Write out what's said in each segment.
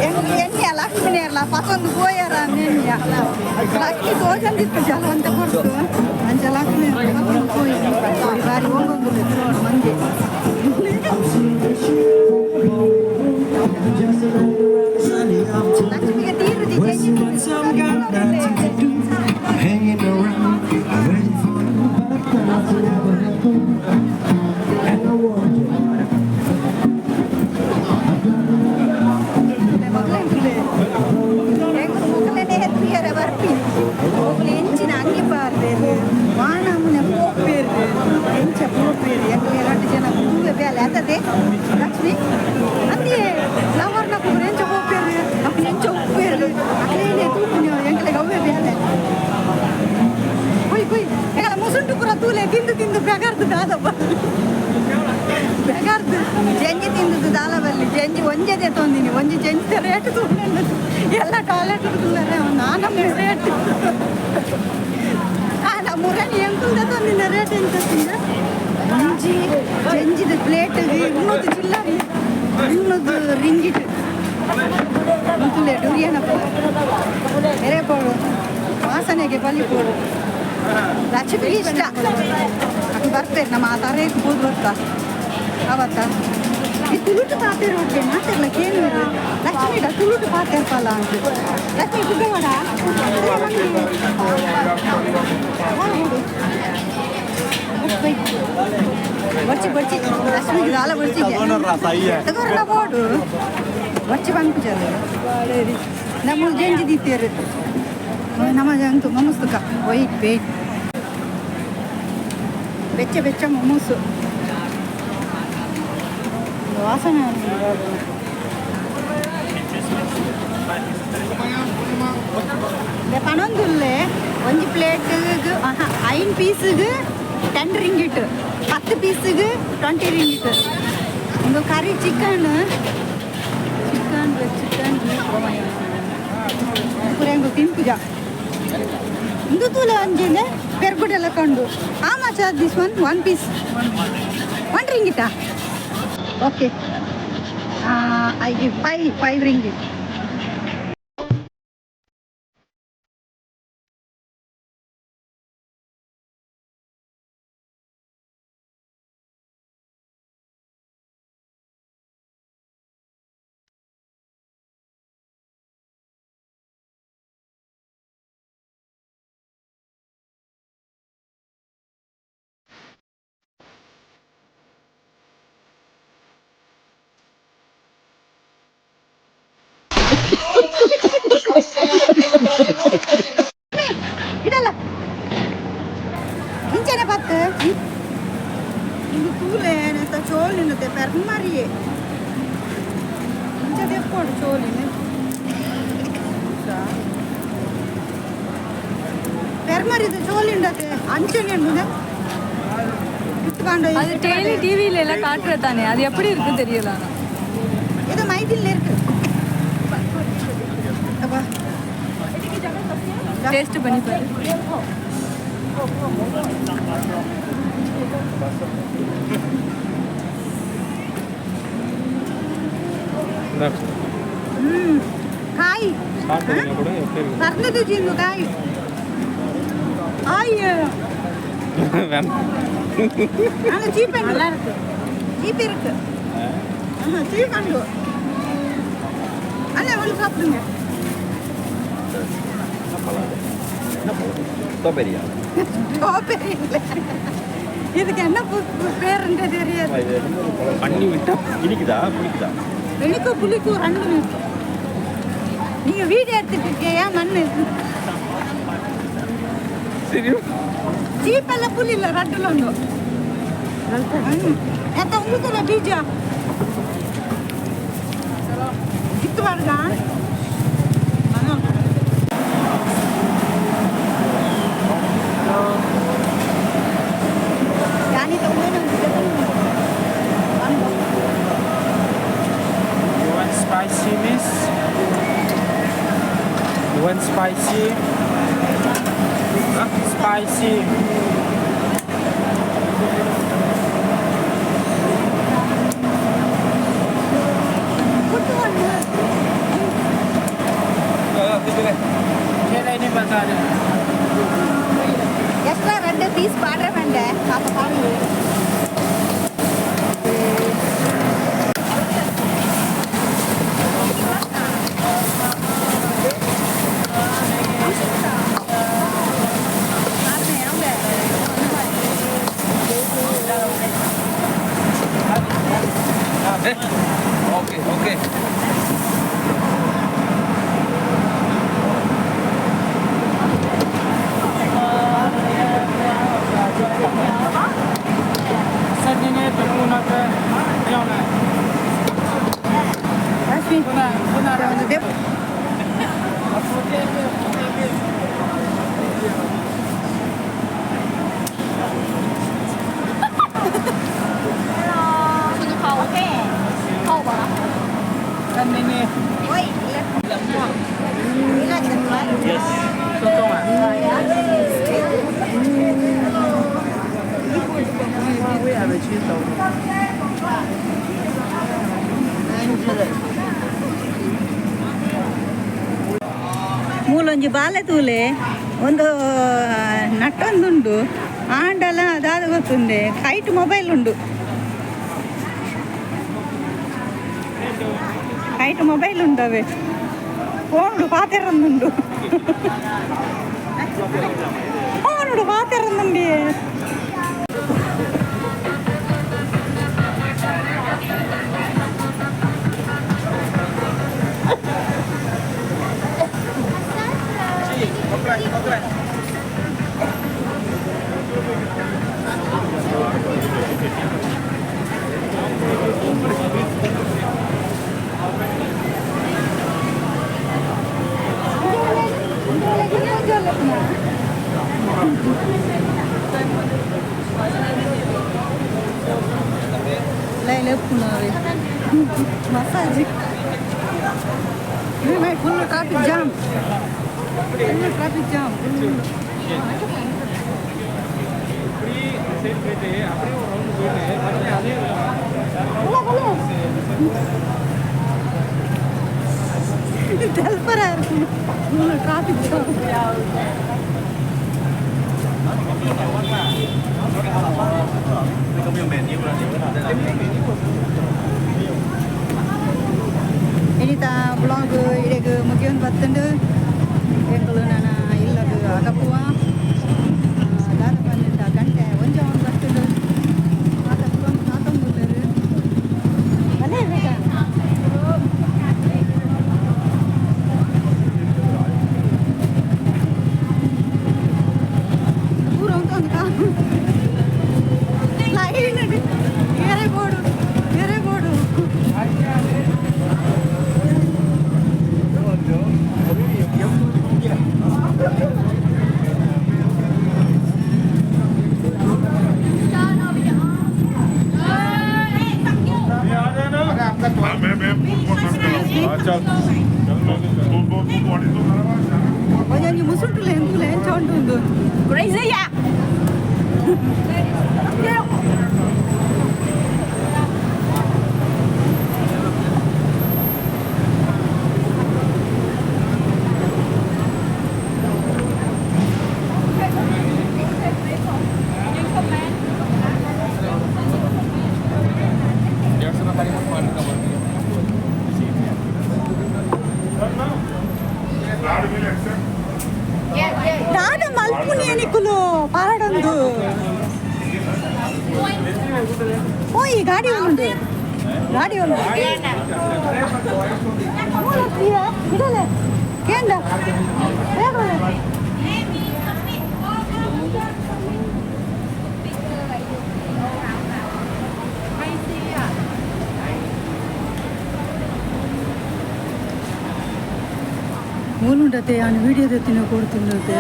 ಎಣ್ಣೆ ಲಕ್ಷ್ಮೀ ಪಸೊಂದು ಪೋಯಾರ ಎಣ್ಣೆ ಲಕ್ಷ್ಮಿ ತೋಜಂದಿತ್ತು ಜಲ ಅಂತ ಕೊಡ್ತು. ಅಂಚ ಲಕ್ಷ್ಮಿ ಪಸೊಂದು ಪೋಯಿ ಬಾರಿ ಒಂದೊಂದು ಮಂದಿ. ಲಕ್ಷ್ಮಿಗೆ ತೀರು. Hanging around, waiting for you, but nothing ever happened. And I wonder. ಮೊದಲೇ ಮೊದಲನೇ ಎತ್ತಿಯರ ಬರ್ಪಿ ಮೊಗಲು ಎಂಚಿನ ಅಂಗಿ ಪಾರ್ದೇರು ವಾಣಮುನೆ ಪೋಪೇರು ಎಂಚ ಪೋಪೇರು ಎಂಕಲೆ ರಡ್ಡು ಜನ ತೂವೆ ಬೇಲೆ ಅತದೆ. ಲಕ್ಷ್ಮಿ ಅಂದಿಯೇ ಲವರ್ನ ಕುಬ್ರು ಎಂಚ ಪೋಪೇರು, ಅಪ್ಪು ಎಂಚ ಉಪ್ಪೇರು, ಅಕ್ಲೇನೆ ತೂಪುನ ಎಂಕಲೆ ಅವ್ವೆ ಬೇಲೆ. ಕುಯ್ ಕುಯ್ ಎಂಕಲ ಮುಸುಂಟು ಪೂರ ತೂಲೆ ತಿಂದು ತಿಂದು ಬೆಗರ್ದು ದಾದಪ್ಪ ಬೆಗರ್ದು ಜಂಜಿ ತಿಂದದ್ದು ದಾಲ ಬಲ್ಲಿ. ಜಂಜಿ ಒಂಜೆದೆ ತೊಂದಿನಿ. ಒಂಜಿ ಜಂಜಿ ರೇಟ್ ತೂಂಡು ಎಲ್ಲ ಟಾಯ್ಲೆಟ್ ತುಲ್ಲರೆ ನಾನಮ್ಮ ರೇಟ್ ಆ ಮುರಣಿ ಎಂಕುಲ್ದ ತೊಂದಿನ ರೇಟ್ ಎಂತ ತಿಂದ. ಒಂಜಿ ಜಂಜಿದ ಪ್ಲೇಟ್ 200 ಚಿಲ್ಲರಿ, 200 ರಿಂಗಿಟ್. ತುಲೆ ಡುರಿಯನಪ್ಪ ಎರೆ ಪೋಡು ವಾಸನೆಗೆ ಬಲಿ ಪೋಡು. ಲಕ್ಷ್ಮಿಗೆ ಇಷ್ಟ. ಅದು ಬರ್ತಾರೆ ನಮ್ಮ ಆ ತರೇಕ್ ಪೋದು ಬರ್ತಾ ಅವತ್ತ ಈ ತುಳುಟು ಪಾತೆರ್ ಓಕೆ ಮಾತೆರ್ಲ ಕೇಳುವರು. ಲಕ್ಷ್ಮೀಡ ತುಳುಟು ಪಾತೆರ್ಪಲ್ಲ ಅಂತ. ಲಕ್ಷ್ಮಿ ಗುಡ್ಡವಾಡ ಬರ್ಚಿ ಬರ್ಚಿ ಲಕ್ಷ್ಮಿಗೆ ದಾಲ ಬರ್ಚಿ ತಗೋರಲ್ಲ ಬೋಡು ಬರ್ಚಿ ಪನ್ಪುಜಾರ ನಮ್ಮ ಜಂಜಿ ದೀತೇರು ನಮ್ಮ ಜಂತು ಮಮಸ್ತುಕ. ವೆಯ್ಟ್ ವೆಯ್ಟ್, ಬೆಚ್ಚ ಬೆಚ್ಚ ಮೊಮೋಸು ವಾಸನೆ. ಪಣೊಂದುಲ್ಲೆ ಒಂಜಿ ಪ್ಲೇಟ್ 5 ಪೀಸ್ಗೆ 10 ರಿಂಗಿಟ್, 10 ಪೀಸ್ಗೆ 20 ರಿಂಗಿಟ್. ಒಂದು ಕರಿ ಚಿಕನ್, ಚಿಕನ್ ಚಿಕನ್ ಪೂರ ಎಂಗು ತಿನ್ಪುಜ. ಇಂದು ತೂಲ ಅಂಜಿಂದೆ ಪೆರ್ಗುಡೆಲ್ಲ ಕಂಡು. ಆ much this one? One piece 1 ರಿಂಗಿಟಾ? Okay, I give 5 ringgit. ಇದಲ್ಲ ಇಂಚನೆ ಪತ್ತು ಇಂದು ತೂಲೆ ನೆತ್ತ ಚೋಲಿನತೆ ಪೆರ್ಮರಿಯೆ ಇಂಚ ದೆಪ್ಪೋಡು ಚೋಲಿನ ಪೆರ್ಮರಿದ ಚೋಲಿಂಡತೆ ಅಂಚನೆ ಉಂಡು அது டெய்லி டிவில எல்லாம் காட்டுறது தானே, அது எப்படி இருக்கு தெரியல. ஆனா இது மைதில் இருக்கு அப்பா. டேஸ்ட் பண்ணி பாரு. ம் காய் சாப்பிட்டீங்க கூட எப்படி இருக்கு? பறந்தது ஜீனு காய் ஆய். வேணாம். நாங்க சீப் நல்லா இருக்கு. சீப் இருக்கு. ஆஹா சீப் அண்டு அண்ணா வந்து சாப்பிடுங்க. ஸ்ட்ராபெரியா? ஸ்ட்ராபெரி இல்லை. இதுக்கு என்ன பேருன்றே தெரியாது. பண்ணி விட்டா இனிக்குதா புளிக்குதா? எனக்கும் புளிக்கும் ரெண்டும் இருக்கு. நீங்க வீடியோ எடுத்துட்டு இருக்கியா மண்ணு? சரி. ಚೀಪೆಲ್ಲ ಪುಲಿ ಇಲ್ಲ ರಡ್ಡುಲೊಂದು ಎಂತ ಉಂಗುತ್ತಲ್ಲ ಬೀಜ ಇತ್ತು ಬಾರ್ಗ. ಯಾನಿ ತಗೊಂಡು. You want spicy, miss? You want spicy? Huh? Spicy. ಪುಟ್ಟು ಒಂದು Extra ரெண்டு பீஸ் பாடுற வேண்டேன் பாப்பா பாடு. Okay okay. ಮೂಲೊಂಜಿ ಬಾಲೆ ತೂಲೆ ಒಂದು ನಟ್ಟೊಂದುಂಡು ಆಂಡಲ ಅದಾದ ಗೊತ್ತುಂಡೆ ಕೈಟ್ ಮೊಬೈಲ್ ಉಂಡು ಕೈಟ್ mobile ಉಂಡವೆ ಫೋನುಡು ಪಾತೆರೊಂದುಂಡು ಫೋನುಡು ಪಾತೆರೊಂದುಂಡಿ. Massage. Full traffic jam. Full traffic jam. Full traffic jam. ಇನಿತ blog ಇಡೆಗ್ ಮುಗಿಯೊಂದು ಬತ್ತುಂಡು ಎಂಕುಲು ನನ ಇಲ್ಲಗ್ ಅಗಪುವ ದಾದ ಪಂಡ ಗಂಟೆ ಒಂಜೆ ಒಂದು ಬತ್ತುಂಡು ಮಾತ ಕುಲೊಂದು ತಾತೊಂದುಲ್ಲೆರ್ ಬಲೆ ಬೇಗ ಪೂರ ಉಂಟು ಲೈನ್ ಏರೆ ಬೋಡು ಏರೆ ಬೋಡು. ಒಂಜೊಂಜಿ ಮುಸುಂಟುಲೆ ಎಂಕುಲೆ ಎಂಚ ಉಂಟು ಕ್ರೇಜಿಯಾ. ದಾದ ಮಲ್ಪುನಿ ನಿಕುಲು ಪಾರಡೊಂದು ಓಯ್ ಗಾಡಿ ಉಂಡು ಗಾಡಿ ಉಂಡು ಬಿಡಲೆ ಕೇಂದ್ರ ಮೂಲುಂಡತೆ ನಾನು ವಿಡಿಯೋ ತೆತ್ತಿನ ಕೊಡ್ತಿನ್ನತೆ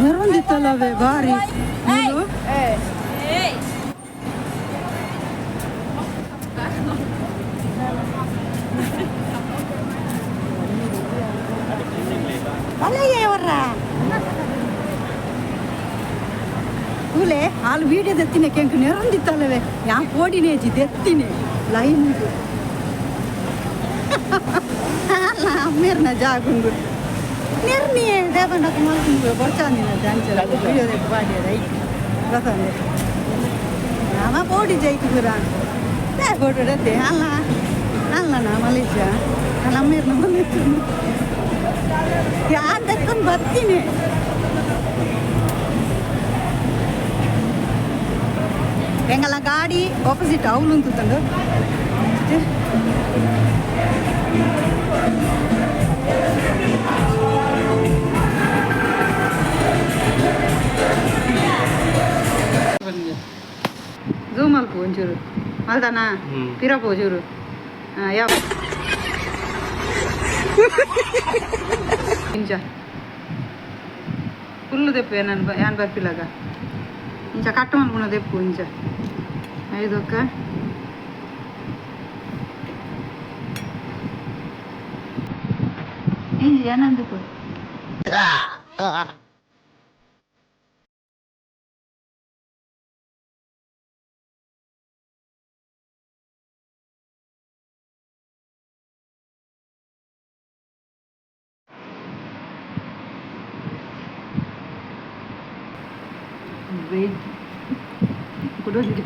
ನೆರೊಂದಿತ್ತಲ್ಲವೇ ಬಾರಿ ಮೂಲು. ಅಲ್ಲಯ್ಯ ಕೂಲೆ ಹಾಲು ವಿಡಿಯೋ ದೆತ್ತಿನ ಕೆಂಕು ನೆರೊಂದಿತ್ತಲ್ಲವೇ ಯಾ ಕೋಡಿನೇಜಿ ದೆತ್ತಿನಿ ಲೈನ್ ಅಮ್ಮೇರ್ನ ಜಾಗುಂಡು. ನಿರ್ನಿ ದೇಪಂಡ ಮಲ್ಪುಂಡು ಬೊರ್ಚಾಂದಿನ ಅಂಚ ವಿಡಿಯೋ ದೆಪ್ಪು ಪಾಡ್ಯದ ಐಕ್ ಬತ್ತಂದೆ ನಾಮ ಪೋಡಿ ಜೈಕ್ ಪೂರ ಫೋಟೋ ಡತ್ತೆ ಅಲ್ಲ ಅಲ್ಲ ನಾ ಮಲೇಷ್ಯಾ ನಮ್ಮೇರ್ನ ಮಲೇಷ್ಯಾ ಯಾರು ದಕ್ಕೊಂಡು ಬರ್ತೀನಿ. ಎಂಗಲ ಗಾಡಿ ಆಪೋಸಿಟ್ ಅವಳು ಅಂತಂದು. ಝೂಮ್ ಅಲ್ಪ ಒಂಚೂರು ಅಲ್ದಾನ ಪಿರಪು ಚೂರು. ಹಾಂ, ಯಾವ ಇಂಚ ಫುಲ್ಲು ದೆಪ್ಪು ನಾನು ಯಾನ್ ಬರ್ಪಿಲಾಗ ಇಂಚ ಕಟ್ಟು ಮಲ್ಪುನ ದೆಪ್ಪು ಇಂಚ ಐದೊಕ್ಕ. ಏನಂದಪ್ಪು? ವೆಜ್ ಕುಡೊಂದು.